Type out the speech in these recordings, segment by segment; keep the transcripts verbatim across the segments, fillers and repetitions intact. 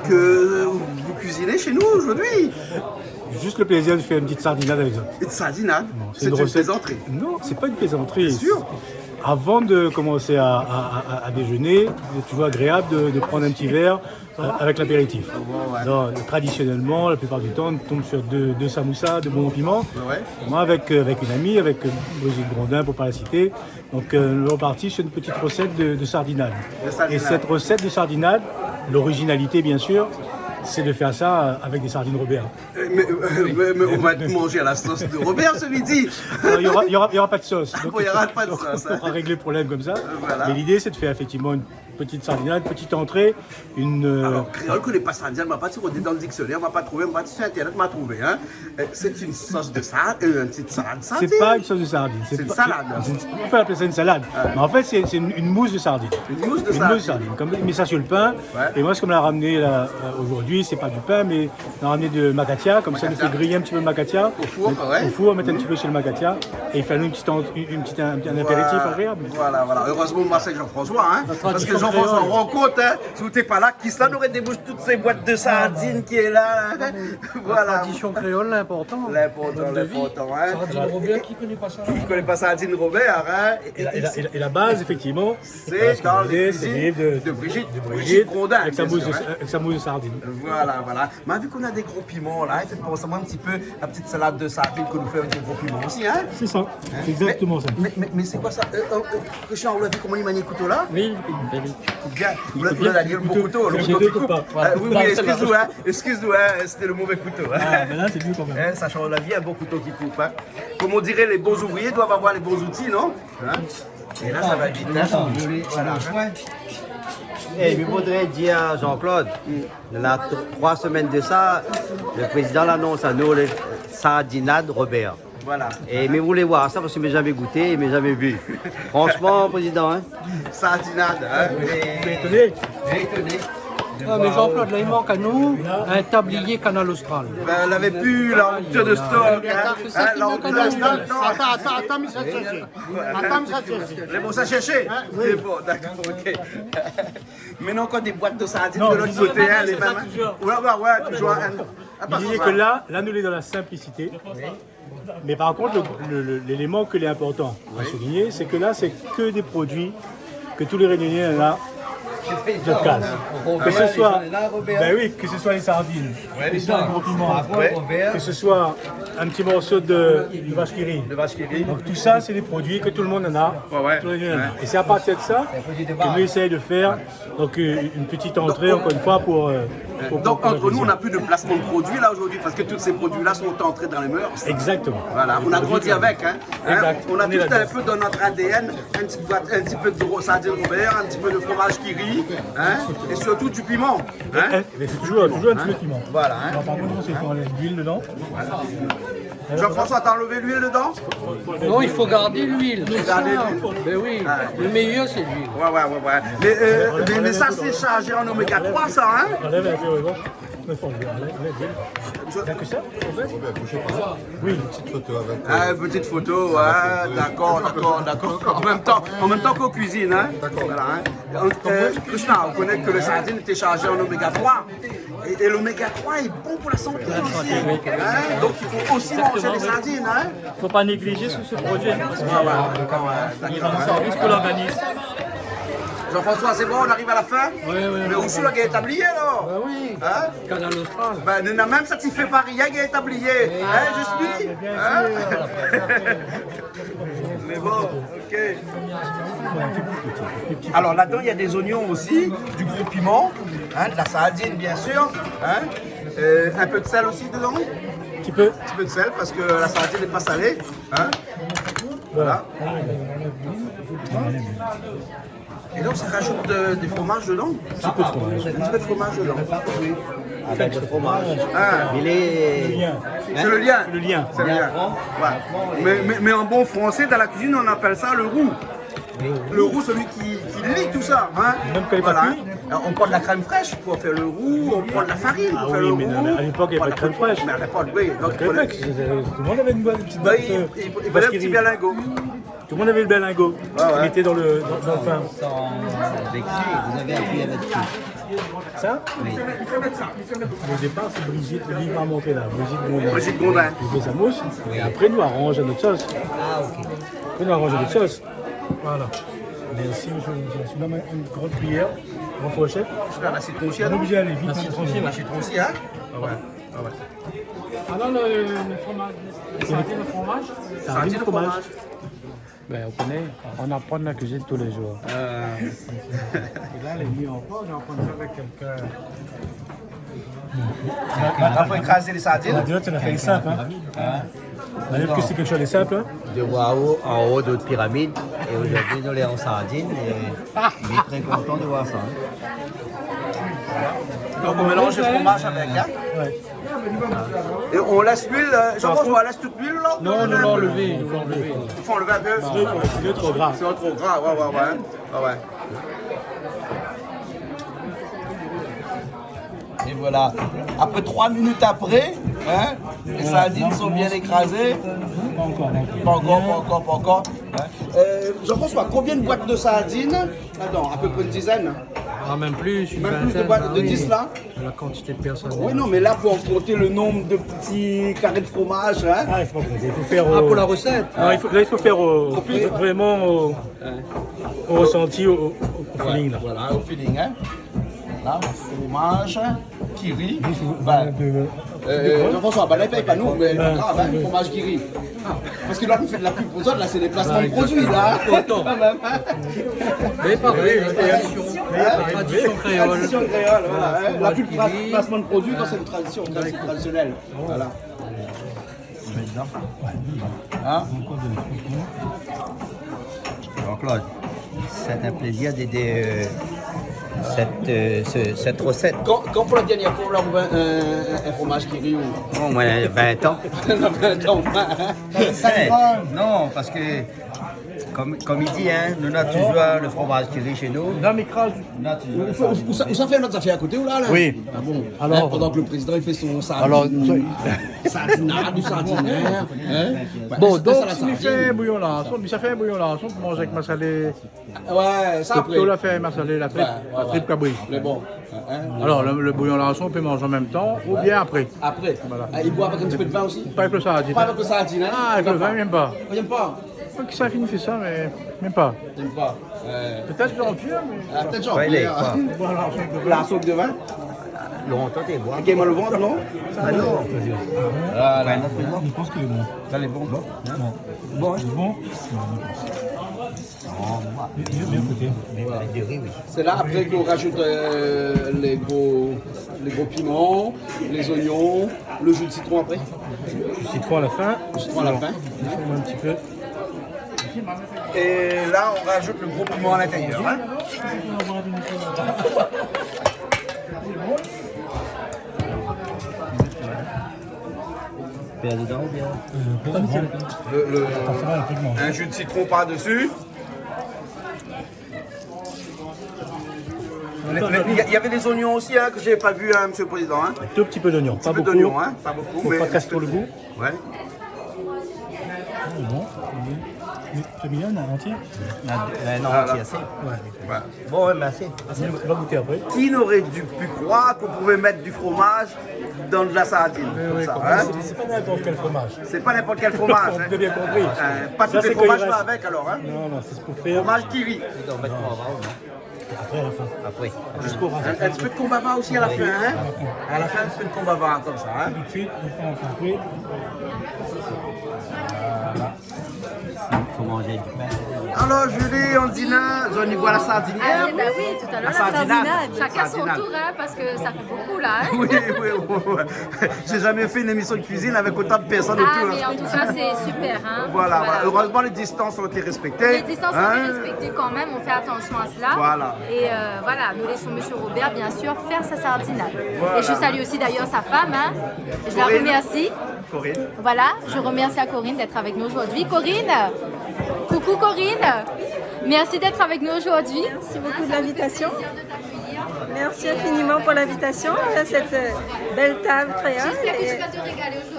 Que vous cuisinez chez nous aujourd'hui. Juste le plaisir de faire une petite sardinade avec ça. Une sardinade ? Bon, c'est une recette. C'est une plaisanterie. Non, c'est pas une plaisanterie. Bien sûr. Avant de commencer à, à, à, à déjeuner, c'est toujours agréable de, de prendre un petit verre, euh, avec l'apéritif. Ouais, ouais. Donc, traditionnellement, la plupart du temps, on tombe sur deux, deux samoussas, deux bonbons piments. Ouais. Moi, avec, euh, avec une amie, avec, euh, Brigitte Grondin, pour pas la citer, donc, euh, nous sommes partis sur une petite recette de, de sardinade. De sardinade. Et cette recette de sardinade, l'originalité, bien sûr, c'est de faire ça, euh, avec des sardines Robert. Euh, mais, euh, mais, mais on va manger à la sauce de Robert ce midi. Non, il y aura, il y aura, il y aura pas de sauce. Ah, donc, bon, il y aura pas de sauce, hein. On va régler le problème comme ça. Euh, voilà. Mais l'idée, c'est de faire effectivement une petite sardinade, une petite entrée, une, euh... Alors, créole, koné pa sardinad, ma pa trouvé dan le dictionnaire, ma pa trouvé, ma pa sur Internet, ma trouvé, hein. Euh, c'est une sauce de sardine, euh, une petite salade sardine. C'est pas une sauce de sardine. C'est une salade. C'est pas, on peut appeler ça une salade. Ouais. Mais en fait, c'est, c'est une, une mousse de sardine. Une mousse de sardine. Une mousse de sardine. Comme, mé sa sur le pain. Ouais. Et moi, ce qu'on m'a ramené là, euh, aujourd'hui, c'est pas du pain, mais on a ramené de macatia. Comme ça, on fait griller un petit peu de macatia. Au four, ouais. Au four, mettre un petit peu sur le macatia. Et faire une petite en-, une, une petite, un, un apéritif agréable. Voilà, voilà. Heureusement, moi, c'est Jean-François, hein. Parce que Jean-François, rends compte, hein. Si ou té pa la, kisa noré déboush tout sé boit de sardine ki lé la, hein ? Voilà. La tradition créole, l'important. L'important, l'important, hein. Sardine Robert, qui connaît pas ça ? Qui connaît pas sardine Robert, hein ? Et, et la, et la, et la base, effectivement, c'est dans les cuisines de, de Brigitte, de Brigitte Grondin, bien sûr, hein. Avec sa mousse de, avec sa mousse de sardine. Voilà, voilà. Ma vi k'ou na dé gro piman la, i fé pans amoin in ti pé la ti salad de sardine ke nou fé avèk dé gro piman osi, hein ? C'est ça. Hein ? C'est exactement ça. Mé, mé, mé sé koi sa ? Euh, euh, euh, Christian, ou la vi koman li mani lo kouto la ? Oui, bèl. Bien. Ou la, ou la vi lo bon kouto, lo kouto ki koup. Voilà. Ah, oui, oui, excuse-nous, hein. Excuse-nous, hein, c'était le mauvais couteau, hein. Ah, mais là, c'est mieux quand même. Hein, sa i sanz la vi, in bon kouto ki koup, hein. Comme on dirait, les bons ouvriers doivent avoir les bons outils, non ? Hein ? É la, sa va vit, hein. Voilà. É, mi voudré dir a Jean-Claude, la t-, troi semèn de sa, le prézidan la anons anou le sardinad Robert. Voilà. É mi voulé voir sa parske mi la zamé gouté, mi la zamé vi. Franchement, prézidan, hein. Sardinad, hein. Lé étoné. Lé étoné. Ah, mé Jean-Claude, la, i mank anou in tablié Kanal Austral. Ben, lavé pu, la, rupture de stock, hein. Hein, la rupture de stock, non. Atann, atann, atann, mi sa shèrsh. Atann, mi sa shèrsh. Lé bon, sa shèrsh. Hein, oui. Lé bon, dakor, ok. Mé non, ankor dé boit de sardine de lot koté, hein, lé mèm, hein. Non, non, sé sa, toujour. Ouais, ouais, ouais, toujour, hein. Mi di ke la, la, nou lé dan la simplicité. Oui. Mais par contre, le, le, le, l'élément ke lé inportan a souligner, c'est que là, c'est que des produits que tous les Réunionnais ont de case. Que ce soit, ben oui, que ce soit les sardines, que ce soit un gros piment, que ce soit un petit morceau de, de vache qui rit. De vache qui rit. Donc tout ça, c'est des produits que tout le monde en a. Ouais, ouais. Tous les Réunionnais en ont. Et c'est à partir de ça que nous essayons de faire Donc, euh, une petite entrée, encore une fois, pour, euh, pour, pour la cuisine. Donc, entre nous, on n'a plus de placement de produits, là, aujourd'hui, parce que tous ces produits-là sont entrés dans les mœurs. Exactement. Voilà, on a grandi avec, hein. Exact. On a tous un peu dans notre A D N, un petit boîte, un petit peu de gros sardine Robert, un petit peu de fromage qui rit, hein, et surtout du piment, hein. Mais c'est toujours, toujours un petit peu de piment. Voilà, hein. Alors, par contre, c'est qu'on enlève l'huile dedans. Jean-François, t'as enlevé l'huile dedans ? Non, il faut garder l'huile. Garder l'huile. Ben oui, le meilleur, c'est l'huile. Ouais, ouais, ouais, ouais. Mais, euh, mais, mais ça, c'est chargé en oméga trois, ça, hein ? Enlève un peu, ouais, bon. Mais faut enlever, enlève, enlève l'huile. Il y a que ça, en fait ? Oui. Ah, une petite photo, ouais, d'accord, d'accord, d'accord. En même temps, en même temps qu'on cuisine, hein ? D'accord. Voilà, hein. Euh, Krishna, on connaît que les sardines étaient chargées en oméga trois. Et, et l'oméga trois est bon pour la santé aussi. Hein ? Donc il faut aussi manger les sardines, hein ? Faut pas négliger sur ce produit, hein, parce que il rend service pour l'organisme. Jean-François, c'est bon, on arrive à la fin ? Oui, oui, oui. Mais où c'est le gars établi, alors ? Ben oui. Hein ? Kanal Austral. Ben, nou na mèm sa ti fé pa rien, gars établi. Hein, je suis ? Hein ? Mais bon. Ok. Alors là-dedans, il y a des oignons aussi, du gros piment, hein, de la sardine, bien sûr, hein. Euh, un peu de sel aussi dedans. Un petit peu. Un petit peu de sel parce que la sardine n'est pas salée, hein. Voilà. Et là, on rajoute de, du fromage dedans. Un petit peu de fromage. Un petit peu de fromage dedans. Avec le fromage. Ah. Il est... C'est le lien. Le lien. C'est le lien. Ouais. Mais, mais, mais en bon français, dans la cuisine, on appelle ça le roux. Le roux, celui qui, qui lie tout ça, hein. Même quand il est pas cuit. Voilà. Alors, on prend de la crème fraîche pour faire le roux, on prend de la farine pour faire le roux. Ah oui, mais à l'époque, il y avait pas de crème fraîche. Mais à l'époque, oui. Donc, il fallait... Tout le monde avait une bonne petite boîte, euh, vache qui rit. Bah, il, il, il fallait un petit berlingot. Tout le monde avait le berlingot. Ouais, ouais. Mettez dans le, dans, dans le pain. Sans, avec qui ? Vous avez appris avec qui ? Ça ? Oui. Au départ, c'est Brigitte, li la montré la. Brigitte Grondin. Brigitte Grondin. Li fé sa mouss. Oui. É apré, nou aranz nout sos. Ah, ok. Apré, nou aranz nout sos. Voilà. Merci, monsieur le ministre. Là, une grande cuillère, grande fourchette. Je vais à la citron aussi, alors. On est obligé d'aller vite. La citron aussi, hein ? Ah ouais. Ah ouais. Alors, le, le fromage, sardine au fromage ? Sardine au fromage. Ben, on connaît, on apprend la cuisine tous les jours. Euh. Et là, les mieux encore, on apprend ça avec quelqu'un. Maintenant, faut écraser les sardines. On dirait que tu l'as fait simple, hein ? Hein ? On a vu que c'est quelque chose de simple, hein ? De voir en haut, en haut de votre pyramide, et aujourd'hui, nous, les en sardines, et on est très content de voir ça, hein. Donc, on mélange le fromage avec, hein ? Ouais. Et on laisse l'huile, euh, Jean-François, on laisse toute l'huile, là ? Non, non, non, enlever, enlever. Il faut enlever un peu. C'est trop, c'est trop gras. C'est trop gras, ouais, ouais, ouais. Ah ouais. Et voilà. Après, trois minutes après, hein, les sardines sont bien écrasées. Pas encore, pas encore. Pas encore, pas encore, pas encore. Hein. Euh, Jean-François, combien de boîtes de sardines ? Attends, à peu près une dizaine. Ah, même plus, une vingtaine, bah oui. Même plus de boîtes de dix, là ? La quantité de personnes. Oui, non, mais là, pour compter le nombre de petits carrés de fromage, hein. Ah, il faut pas compter, il faut faire au... Ah, pour la recette. Non, il faut, là, il faut faire au, au pif, vraiment au, au ressenti, au, au, au feeling, là. Voilà, au feeling, hein. Là, fromage, kiri. Bah, euh, Jean-François, bah, là, il paye pas nous, mais pas grave, hein, fromage kiri. Parce que là, on fait de la pub pour ça, là, c'est des placements de produits, là. Autant. Quand même, hein. Mais pareil, la tradition. Hein ? La tradition créole. Tradition créole, voilà, hein. La pub, placement de produits, quand c'est une tradition, quand c'est traditionnel. Voilà. Maintenant. Hein ? Jean-Claude, c'est un plaisir d'aider, euh, cette, euh, ce, cette recette. Quand, quand pour la dernière fois, on a ouvert un, un, un fromage kiri ou... Oh, au moins vingt ans. Vingt ans, hein. Eh, non, parce que, comme, comme il dit, hein, nous, on a toujours le fromage kiri chez nous. Non, mais crache. Ou, ou, ou sa, ou sa fé nout zafèr a koté, ou la, la ? Oui. Ah bon ? Alors, hein, pendant que le président, il fait son sardine, alors, sardinade ou sardinaire, hein ? Bon, donk, si mi fé in bouyon larson, mi sa fé in bouyon larson pou manz avèk masalé. Ouais, sa apré. Ou la fé masalé la trip, la trip kabri. Mé bon, hein. Alors, le, le bouillon larson, on peut manger en même temps ou bien après. Après. Voilà. Ah, il boit avec un petit peu de vin aussi ? Pas avec le sardine. Pas avec le sardine, hein ? Ah, avec le vin, même pas. J'aime pas. Kisa la fine fé sa, mé mèm pa. J'aime pas. Euh. Peut-être Jean-Pierre, mais... Ah, peut-être Jean-Pierre. Voilà. La soupe de vin. Lontan té boir. Té mal vant, non ? Ah non. Voilà. Mi pans ke lé bon. Sa lé bon. Bon. Bon, hein ? Lé bon. Bien, bien goûté. Voilà. Avec du riz, oui. C'est là, après, qu'on rajoute, euh, les gros, les gros piments, les oignons, le jus de citron après. Jus de citron à la fin. Jus de citron à la fin. On déforme un petit peu. Et là, on rajoute le gros piment à l'intérieur, hein. Bien dedans ou bien ? Le, le, un jus de citron par-dessus. Il y a, il y avait des oignons aussi, hein, que j'ai pas vu, hein, Monsieur le Président, hein. Un tout petit peu d'oignon, pas beaucoup. Un petit peu d'oignon, hein, pas beaucoup, mais un petit peu. Faut pas casser trop le goût. Ouais. Ah, bon. Mais c'est bien, on a entier. Ah, euh, non, entier, assez. Ouais. Voilà. Bon, ouais, mais assez. Assez. On va goûter après. Qui n'aurait dû pu croire qu'on pouvait mettre du fromage dans de la sardine, comme ça, hein ? Mais oui, c'est, c'est pas n'importe quel fromage. C'est pas n'importe quel fromage, hein. Vous avez bien compris. Euh, pas tous les fromages vont avec, alors, hein. Ça, c'est quoi, ça ? Non, non, c'est pour faire... Fromage kiri. Après, à la fin. Après. Juste pour... Un, un petit peu de combava aussi à la fin, hein. Oui. À la fin, un petit peu de combava, comme ça, hein. Tout de suite, on prend un peu. Voilà. Faut manger du pain. Alors, Julie, on dîne, on y voit la sardinière. Ah, bah oui, tout à l'heure, la sardinade. Chacun son tour, hein, parce que ça fait beaucoup, là, hein. Oui, oui, oui, oui. J'ai jamais fait une émission de cuisine avec autant de personnes autour. Ah, mais en tout cas, c'est super, hein. Voilà, voilà. Heureusement, les distances ont été respectées, hein. Les distances ont été respectées quand même, on fait attention à cela. Voilà. Et, euh, voilà, nous laissons Monsieur Robert, bien sûr, faire sa sardinade. Voilà. Et je salue aussi d'ailleurs sa femme, hein. Je la remercie. Corinne. Voilà, je remercie à Corinne d'être avec nous aujourd'hui. Corinne, coucou Corinne, merci d'être avec nous aujourd'hui. Merci beaucoup de l'invitation. Merci infiniment pour l'invitation à cette, euh, belle table créole. Et,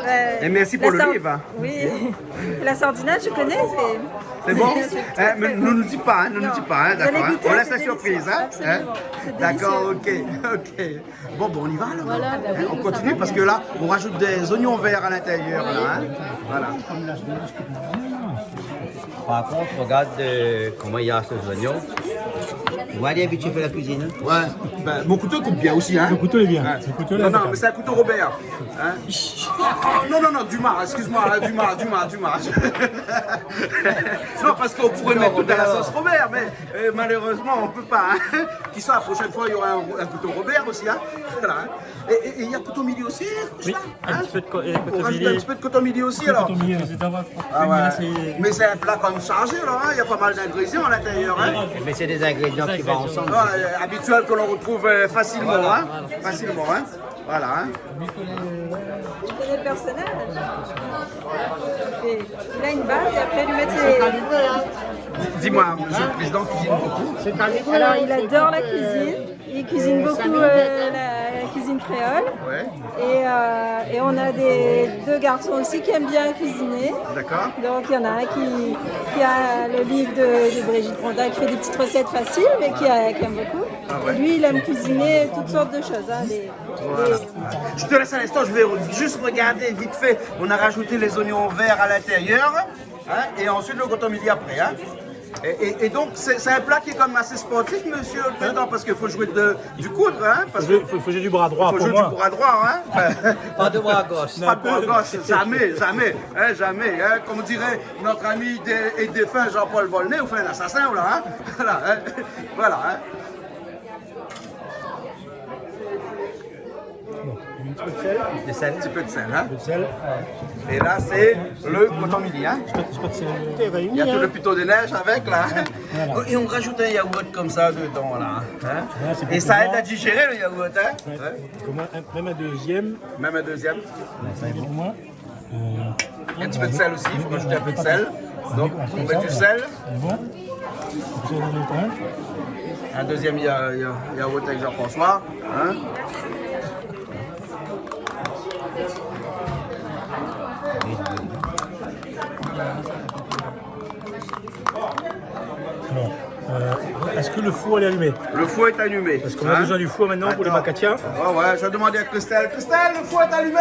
euh, et merci pour le livre. Oui. La sardinade, je connais. C'est bon ? Hein, mais ne nous dis pas, hein, ne nous dis pas, hein, d'accord, hein. On laisse la surprise, hein. Absolument. D'accord, ok, ok. Bon, bon, on y va alors. Voilà, bah oui, on continue parce que là, on rajoute des oignons verts à l'intérieur, là, hein. Voilà. Par contre, regarde, euh, comment il y a ces oignons. Moi, il est habitué à faire la cuisine, hein. Ouais. Ben, mon couteau coupe bien aussi, hein. Le couteau est bien. Ouais. Non, non, mais c'est un couteau Robert. Hein ? Oh, non, non, non, Dumas, excuse-moi, hein, Dumas, Dumas, Dumas. Non, parce qu'on pourrait mettre tout à la sauce Robert, mais, euh, malheureusement, on peut pas, hein. Qui sait, la prochaine fois, il y aura un, un couteau Robert aussi, hein. Voilà, hein. Et, et, et il y a couteau midi aussi, je crois, hein ? Oui, un petit peu de co-, euh, couteau midi. On rajoute un petit peu de couteau midi aussi, alors. Couteau midi, c'est dans votre... Ah ouais. Mais c'est un plat quand même chargé, là, hein. Il y a pas mal d'ingrédients à l'intérieur, hein. Mais c'est des ingrédients qui vont ensemble. Ouais, euh, habituel que l'on retrouve, euh, facilement, hein. Voilà, voilà. Facilement, hein. Voilà, hein. Je connais le personnage. Et il a une base et après, lui mettre ses... Dis-moi, monsieur le président cuisine beaucoup ? Alors, il adore la cuisine. Il cuisine beaucoup, euh, la, la cuisine créole. Ouais. Et, euh, et on a des, deux garçons aussi qui aiment bien cuisiner. D'accord. Donc, il y en a un qui, qui a le livre de, de Brigitte Rondat, qui fait des petites recettes faciles, mais qui, euh, qui aime beaucoup. Ah ouais. Et lui, il aime cuisiner toutes sortes de choses, hein, des, voilà. Je te laisse un instant, je vais re-, juste regarder vite fait. On a rajouté les oignons verts à l'intérieur, hein, et ensuite le coton midi après, hein. Et, et, et donc, c'est, c'est un plat qui est quand même assez sportif, monsieur le président, parce qu'il faut jouer de, du coude, hein, parce que... Faut jouer, faut, faut jouer du bras droit, faut jouer du bras droit, hein. Pas de bras gauche. Pas de bras gauche, jamais, jamais, hein, jamais, hein. Comme dirait notre ami dé-, et défunt Jean-Paul Volnay, ou fait un assassin, là, hein. Voilà, hein. Voilà, hein. Bon, un petit peu de sel. De sel. Un petit peu de sel, hein. Un peu de sel. Et là, c'est le coton midi, hein. Un petit peu de sel. Il y a tout le pito de neige avec, là, hein. Voilà. Et on rajoute un yaourt comme ça dedans, là, hein. Là, c'est pour moi. Et ça aide à digérer le yaourt, hein. Ouais. Ouais. Pour moi, un, même un deuxième. Même un deuxième. Là, ça, c'est pour moi. Euh, un petit peu de sel aussi, il faut rajouter un peu de sel. Donc, on met du sel. Bon. Un deuxième ya-, ya-, yaourt avec Jean-François, hein. Alors, euh, est-ce que le four est allumé ? Le four est allumé, hein. Parce qu'on a besoin du four maintenant pour les macatias. Attends. Ouais, ouais, je vais demander à Christelle. Christelle, le four est allumé ?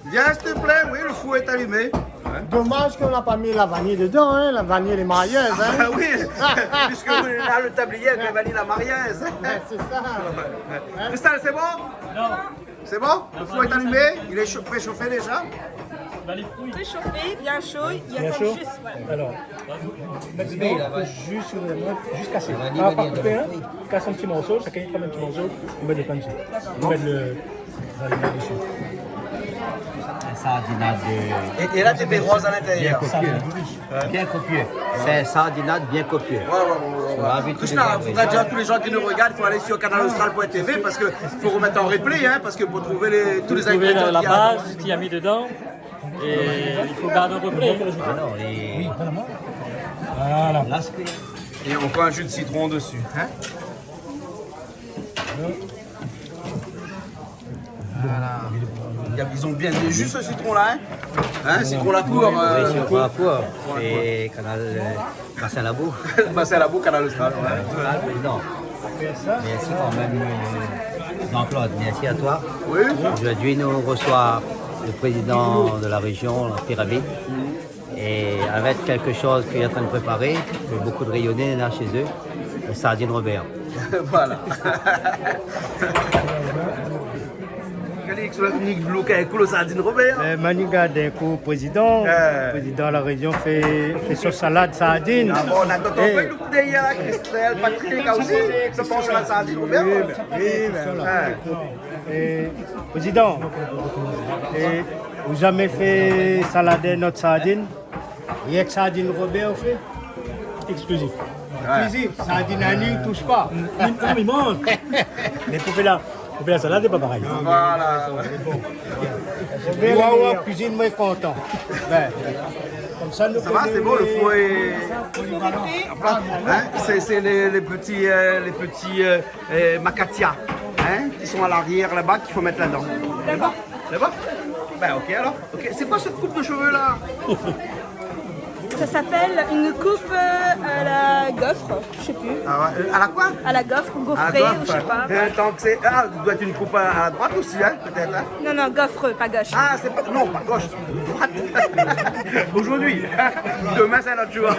Viens, s'il te plaît, oui, le four est allumé. Hein ? Dommage qu'on n'a pas mis la vanille dedans, hein, la vanille, les mariaises, hein. Ah oui, puisque vous, là, le tablier avec la vanille, la mariaise. Ouais, c'est ça. Hein ? Christelle, c'est bon ? Non. C'est bon ? Le four est allumé ? Il est chau-, préchauffé déjà ? Préchauffé, bien chaud, il y a juste, voilà. Alors, maintenant, on coupe juste sur le, juste casser. Pas, pas couper, hein. Casse un petit morceau, chacun il prend un petit morceau, on met des pains dessus. On met le, Un sardinade, euh, et, et là, t'es rose à l'intérieur. Bien copieux. Bien copieux. C'est un sardinade bien copieux. Ouais, ouais, ouais, ouais, ouais. Krishna, faudra dire à tous les gens qui nous regardent, il faut aller sur canal austral point T V parce que faut remettre en replay, hein, parce que pour trouver les, tous les ingrédients qu'il y a. Trouver la, la base, ce qu'il a mis dedans, et il faut garder en replay. Ah non, et... Voilà. Là, c'est... Et on prend un jus de citron dessus, hein. Voilà. Il y a, ils ont bien des jus, ce citron-là, hein ? Hein, citron la cour, euh, oui, citron la cour. Et canal, euh, Bassin Labou. Bassin Labou, Canal Austral, ouais. Canal Austral, président. Merci quand même, euh, Jean-Claude, merci à toi. Oui. Aujourd'hui, nous reçoit le président de la région, la Pyramide. Et avec quelque chose qu'il est en train de préparer, que beaucoup de Réunionnais ont chez eux, le sardine Robert. Voilà. Calix, ou la fini louk in kou lo sardine Robert ? Eh, Maniga, d'un coup, président, président de la région fait, fait son salade sardine. Ah bon, on a d'autres... Eh. Louk derrière, Christelle, Patrick aussi, se penche la sardine Robert. Oui, ben, oui, ben, ouais. Eh, président, eh, ou zamé fé salad nout sardine ? Rienk sardine Robert ou fé ? Exclusif. Ouais. Exclusif. Sardine Annie, touche pas. Non, non, mais bon. Mais pou fé la, Ou bien la salad lé pa parèy. Voilà. Waouh, waouh, kuizine, moin lé kontan. Bin, konmsa nou... Ça va, c'est bon, le four est... Hein, c'est, c'est les, les petits, euh, les petits, euh, euh, makatia, hein, qui sont à l'arrière là-bas, qu'il faut mettre là-dedans. D'accord. C'est bon ? Ben, ok, alors. Ok. C'est quoi cette coupe de cheveux, là ? Ça s'appelle une coupe, euh, à la gaufre, je sais plus. Ah ouais, euh, à la quoi ? À la gaufre ou gaufrée, ou je sais pas. Euh, tant que c'est, ah, ça doit être une coupe à, à droite aussi, hein, peut-être, hein ? Non, non, gaufre, pas gauche. Ah, c'est pas, non, pas gauche, droite. Aujourd'hui. Demain, c'est un autre jour.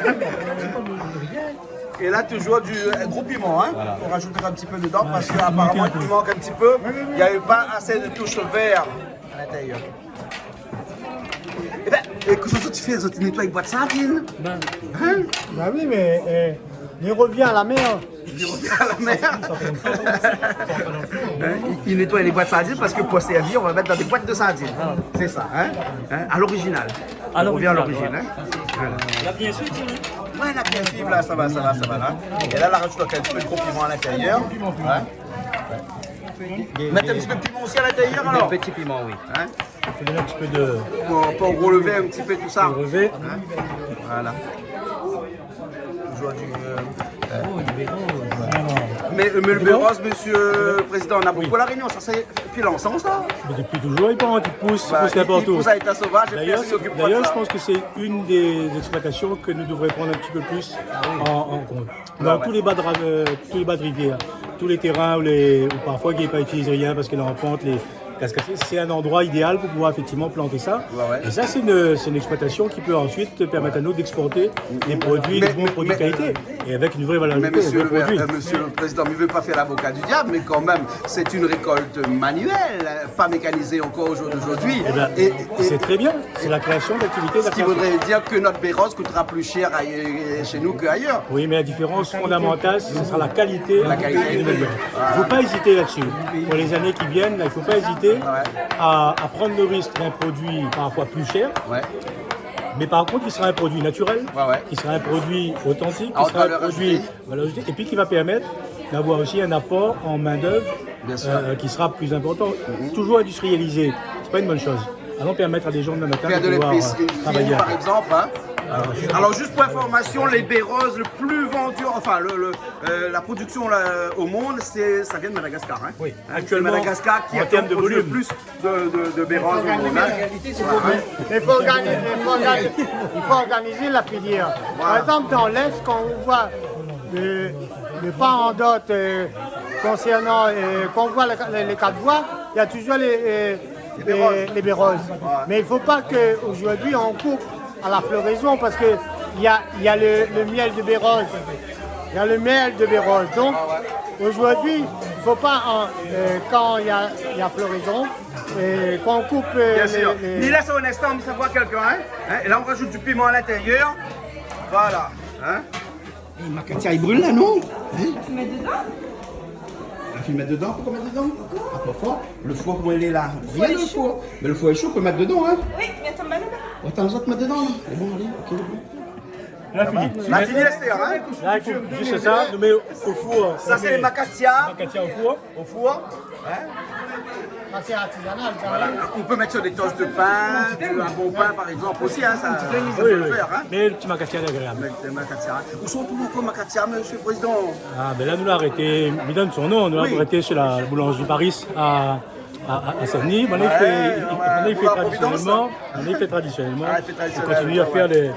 Et là, toujours du, euh, gros piment, hein. Voilà. On rajoutera un petit peu dedans parce que apparemment, il manque un petit peu. Il n'y avait pas assez de touches vert à l'intérieur. Ébin, é kosa zot i fé, zot i nétoy bwat sardine ? Bin. Hein ? Bin oui, mé, eh, li revien a la mèr. Li revien a la mèr. Hein, i, i nétoy lé bwat sardine parske pou sèrvi, on va mettre dans des boîtes de sardines. Ah. C'est ça, hein ? Hein ? À l'original. On revient à l'original, ouais. Voilà. La bien suiv, hein ? Ouais, la bien suiv, là, ça va, ça va, ça va, là. Et là, la rajoute un petit peu de gros piment à l'intérieur. Ouais. Mettre un petit peu de piment aussi à l'intérieur, alors. Des petits piments, oui. Hein ? Faut donner un petit peu de... Pour, pour relever un petit peu tout ça. Pour relever. Hein ? Voilà. Aujourd'hui, euh, euh, mais, mais le bérose, monsieur le président, on a beaucoup à La Réunion, ça c'est depuis longtemps, ça. Mais depuis toujours, il prend un petit pouce, il pousse n'importe où. Bah, il pousse à l'état sauvage, et puis il s'occupe pas de ça. D'ailleurs, je pense que c'est une des exploitations que nous devrions prendre un petit peu plus en, en compte. Dans tous les bas de ra-, euh, tous les bas de rivière, tous les terrains où les, où parfois il n'est pas utilisé rien parce qu'il est en pente, les cascades, c'est un endroit idéal pour pouvoir effectivement planter ça. Ouais, ouais. Et ça, c'est une, c'est une exploitation qui peut ensuite permettre à nous d'exporter des produits, des bons produits de qualité, et avec une vraie valeur ajoutée, un vrai produit. Mais, mais, mais, monsieur le maire, euh, monsieur le président, mi vé pa fé lavoka di diab, mé kan mèm, sé in rékolt manuèl, pa mékanizé ankor o jour d'ojourdui. Eh ben, c'est très bien. C'est la création d'activités, de la création. Ce qui voudrait dire que notre bérose coûtera plus cher ailleurs, chez nous qu'ailleurs. Oui, mais la différence fondamentale, ce sera la qualité du produit. La qualité. Voilà. Il faut pas hésiter là-dessus. Pour les années qui viennent, là, il faut pas hésiter à, à prendre le risque d'un produit parfois plus cher, mais par contre, qui sera un produit naturel, qui sera un produit authentique, qui sera un produit valeur ajoutée, et puis qui va permettre d'avoir aussi un apport en main-d'œuvre, euh, qui sera plus important. Toujours industrialisé, c'est pas une bonne chose. Allons permettre à des gens demain matin de pouvoir, euh, travailler. Faire de l'épicerie fine, par exemple, hein. Alors, juste pour information, les béroses le plus vendu, enfin, le, le, euh, la production, là, au monde, c'est, ça vient de Madagascar, hein. Oui. Hein, c'est Madagascar qui a produit le plus de, de, de béroses au monde, hein. Actuellement, en termes de volume. Mais il faut organiser, il faut organiser, il faut organiser la filière. Voilà. Par exemple, dans l'Est, quand on voit de, de part en d'autre, euh, concernant, euh, quand on voit les, les, les quatre voies, il y a toujours les, euh, les, les béroses. Ouais. Mais il faut pas qu'aujourd'hui on coupe à la floraison parce que il y a, il y a le, le miel de bérose. Il y a le miel de bérose. Donc, aujourd'hui, il faut pas, en, euh, quand il y a, il y a floraison, euh, qu'on coupe, euh, les, les... Bien sûr. Ni lès in instan, mi sa voir quelqu'un, hein. Hein, et là, on rajoute du piment à l'intérieur. Voilà. Hein. É, makatia i bril la, non ? Hein ? Ou mèt dedan ? Ah, ou mèt dedan, poukoué mèt dedan ? Ah, pa for. Le four, koman i lé la ? Rien, le four. Mé le four lé sho, ou pé mèt dedan, hein ? Oui, mé atann, mèt dedan. Atann, zot mèt dedan, la. Lé bon, alé, ok, lé bon. La fini. La fini, Esther, hein ? La, i fo zis sa, nou mèt o four. Sa, sé lé makatia. Makatia o four. Au four, hein ? Ah, c'est artisanal, ça, hein ? Voilà. On peut mettre sur des toasts de pain, du, un bon pain, par exemple, aussi, hein, ça, ça peut le faire, hein. Oui, oui. Mé le ti makatia lé agréab. Mé le makatia, hein. Ousa i trouv ankor makatia, monsieur le président ? Ah, bin la, nou la arété, mi donn son non, nou la arété shé la boulangerie Paris à, à, à, à Saint-Denis. Maintenant, il fait, ouais, il, maintenant, il fait traditionnellement. Providence. Maintenant, il fait traditionnellement. Ah, il fait traditionnel, ouais, ouais. On continue à faire des,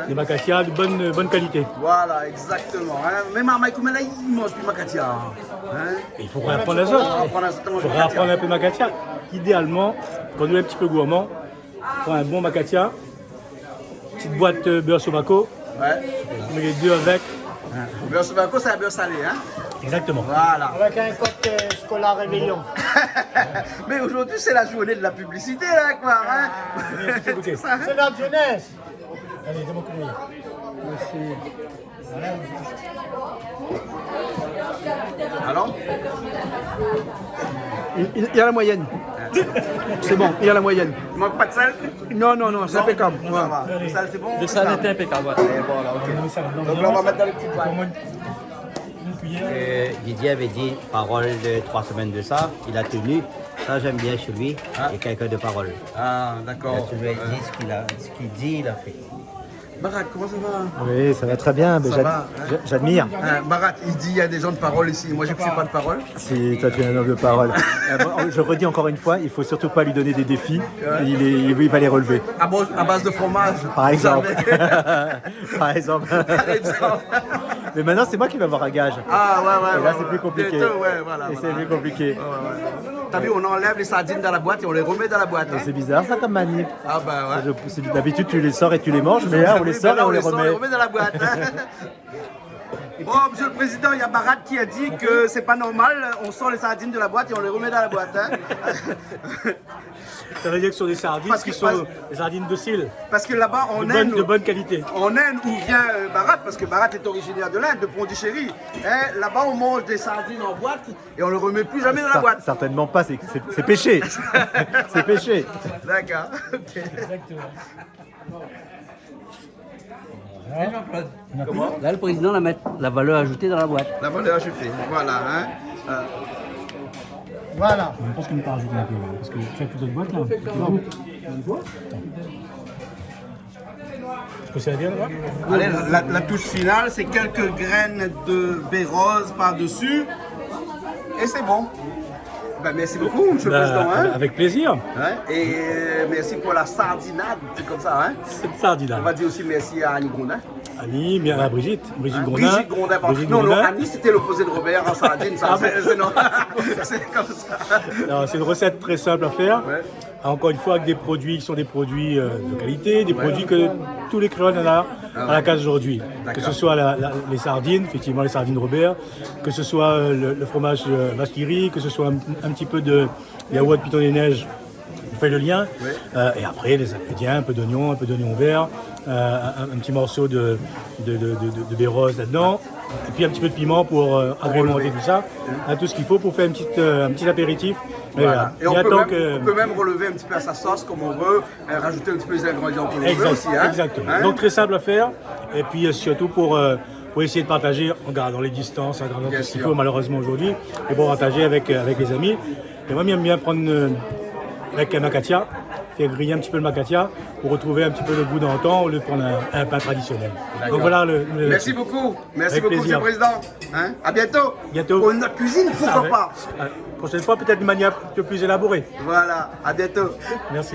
des makatia de bonne, bonne qualité. Voilà, exactement, hein. Mé marmay koméla i manz pi makatia, hein. Il faut réapprendre les autres. Faut réapprendre les autres à manger makatia. Il faut réapprendre un peu makatia. Idéalement, quand on est un petit peu gourmand, prends un bon makatia, petite boîte, euh, beurre Sobaco, ouais, mets les deux avec. Hein. Beurre Sobaco, c'est un beurre salé, hein ? Exactement. Voilà. Avec un côté, euh, chocolat réveillon. Mais aujourd'hui, c'est la journée de la publicité, là, quoi, hein ? Ah, oui, c'est ça, hein ? C'est notre jeunesse. Allez, donn amoin in kou d'mé. Merci. Alors ? Il, il, il a la moyenne. C'est bon, il a la moyenne. I mank pa de sèl ? Non, non, non, c'est impeccable. Ouais. Ça va. Le sel, c'est bon ? Le sel est impeccable, ouais. Et voilà, ok. Donc là, on va mettre dans les petites boîtes. Euh, Didier avait dit parole de trois semaines de ça, il a tenu. Ça, j'aime bien chez lui. Ah. Il est quelqu'un de parole. Ah, d'accord. Il a toujours dit ce qu'il a, ce qu'il dit, il a fait. Barat, comment ça va ? Oui, ça va très bien, mais j'ad-, j'a-, j'admire. Hein, Barat, il dit, il y a des gens de parole ici. Moi, je ne suis pas de parole. Si, toi, tu es un homme de parole. Euh, bon, je redis encore une fois, il faut surtout pas lui donner des défis. Ouais. Il est, il va les relever. À base, à base de fromage. Par exemple. Jamais. Par exemple. Par exemple. Mais maintenant, c'est moi qui vais avoir à gage. Ah, ouais, ouais. Et là, c'est plus compliqué. Bientôt, ouais, voilà. Et c'est plus compliqué. Ouais, ouais, ouais. T'as vu, on enlève les sardines dans la boîte et on les remet dans la boîte, hein. C'est bizarre, ça, comme manip. Ah, bah, ouais. Je, c'est, d'habitude, tu les sors et tu les manges, mais là, on les sort et on les remet. Oui, mais là, on les sort et on les remet dans la boîte, hein. Bon, monsieur le président, il y a Barat qui a dit que c'est pas normal, on sort les sardines de la boîte et on les remet dans la boîte, hein. Ça veut dire que ce sont des sardines qui sont des sardines dociles. Parce que, parce, parce que là-bas, en Inde, de bonne, de bonne qualité. En Inde, où vient, euh, Barat, parce que Barat est originaire de l'Inde, de Pondichéry, hein, là-bas, on mange des sardines en boîte et on ne les remet plus jamais dans la boîte. Cer-, certainement pas, c'est, c'est, c'est péché. C'est péché. D'accord, ok. Exactement. Hein ? Jean-Claude. Comment ? Là, le président va mettre la valeur ajoutée dans la boîte. La valeur ajoutée, voilà, hein. Euh. Voilà. Je pense qu'il nous a rajouté un peu, là, parce que tu as toute autre boîte, là. Non. Tu peux servir, là ? Allez, la, la, la touche finale, c'est quelques graines de baie rose par-dessus. Et c'est bon. Ben, merci beaucoup, monsieur le président, hein. Avec plaisir. Hein, et, euh, merci pour la sardinade, c'est comme ça, hein. C'est une sardinade. On va dire aussi merci à Annie Grondin. Annie, bien à Brigitte. Brigitte Grondin. Brigitte Grondin, pardon. Brigitte Grondin. Non, non, Annie, c'était l'opposé de Robert en sardine, ça. Ah bon ? C'est, c'est, non. C'est comme ça. Non, c'est une recette très simple à faire. Ouais. Encore une fois, avec des produits qui sont des produits, euh, de qualité, des produits que tous les créoles en a à la case aujourd'hui. Ah ouais. D'accord. Que ce soit la, la, les sardines, effectivement, les sardines Robert, que ce soit, euh, le, le fromage, euh, vache qui rit, que ce soit un, un petit peu de yaourt Piton dé Nèj, on fait le lien. Ouais. Euh, et après, les ingrédients, un peu d'oignon, un peu d'oignon vert, euh, un, un petit morceau de, de, de, de, de, de baie rose là-dedans, et puis un petit peu de piment pour, euh, agrémenter tout ça. Pour relever. Hein, tout ce qu'il faut pour faire une petite, euh, un petit apéritif. Voilà. Et on peut même, on peut même relever un petit peu à sa sauce, comme on veut, et rajouter un petit peu les ingrédients que l'on veut aussi, hein. Exact-, exactement. Hein ? Donc, très simple à faire. Et puis, euh, surtout pour, euh, pour essayer de partager en gardant les distances, en gardant tout ce qu'il faut, malheureusement, aujourd'hui, et pour partager avec, euh, avec les amis. Bien sûr. Et moi, j'aime bien prendre, euh, avec un macatia, faire griller un petit peu le macatia pour retrouver un petit peu le goût d'antan au lieu de prendre un, un pain traditionnel. D'accord. Donc voilà le, le... Merci beaucoup. Avec plaisir. Merci beaucoup, monsieur le président. Hein ? À bientôt. Bientôt. Pour une autre cuisine, pourquoi pas ? Ah ouais. Euh, prochaine fois, peut-être de manière un peu plus élaborée. Voilà, à bientôt. Merci.